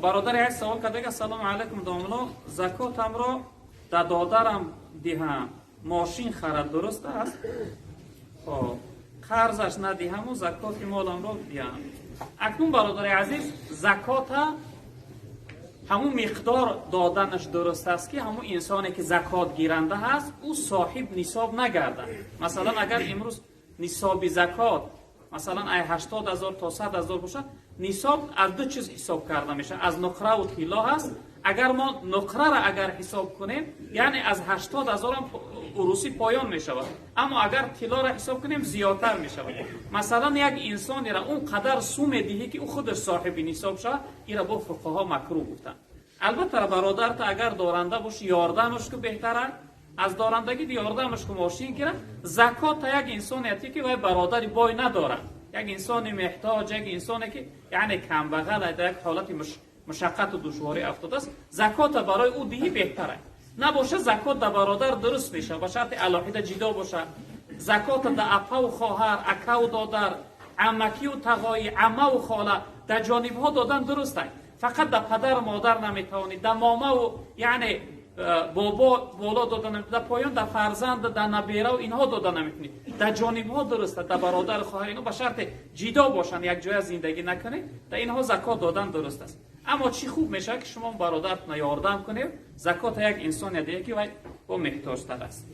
Бародар як савол карда: «Ассалому алайкум, домло, закотамро да додарам диҳам, мошин харад, дуруст аст? Хоб, қарзаш надиҳаму закоти моламро диҳам». Акнун, бародари азиз, закота ҳамун миқдор доданаш дуруст аст, ки ҳамун инсоне, ки закот гиранда ҳаст, ӯ соҳиб нисоб нагардад. Масалан, агар имрӯз нисоби закот, масалан, ай 80 000 то 100 000 бошад, нисоб аз ду чиз ҳисоб карда мешавад: аз нуқраву тилло ҳаст. Агар мо нуқрара агар ҳисоб кунем, яъне аз 80 000-ам урусӣ поён мешавад, аммо агар тиллоро ҳисоб кунем, зиёдтар мешавад. Масалан, як инсонеро он қадар сум медиҳӣ, ки ӯ худаш соҳиби нисоб шавад, ира бо фуқаҳо макрӯҳ гуфтанд. Албатта, бародарта агар доранда бошӣ, ёрдамаш ку, беҳтара аз дорандагӣ ёрдамаш ку, мошин гира. Закота як инсоне, ки вай бародари бой надорад, як инсони меҳтоҷ, як инсоне, ки яъне камбағал, дар як ҳолати мушаққату душворӣ афтодааст, закота барои ӯ диҳӣ, беҳтара. Набоша, закот да бародар дуруст мешавад, ба шарти алоҳида ҷидо бошад. Закота да апаву хоҳар, акаву додар, амакию тағоӣ, аммаву хола, дар ҷонибҳо додан дуруст аст. Фақат да падару модар наметавонӣ, да момаву яъне бобо боло дода наметавонӣ, да поён да фарзанд, да набераву инҳо дода наметавонӣ. Дар ҷонибҳо дуруст аст, да бародару хоҳар ино, ба шарте ҷидо бошанд, якҷоя зиндагӣ накунед, да инҳо закот додан дуруст аст. Аммо чӣ хуб мешавад, ки шумо бародаратона ёрдам кунед, закота як инсоне диҳед, ки вай бо меҳтоҷтар аст.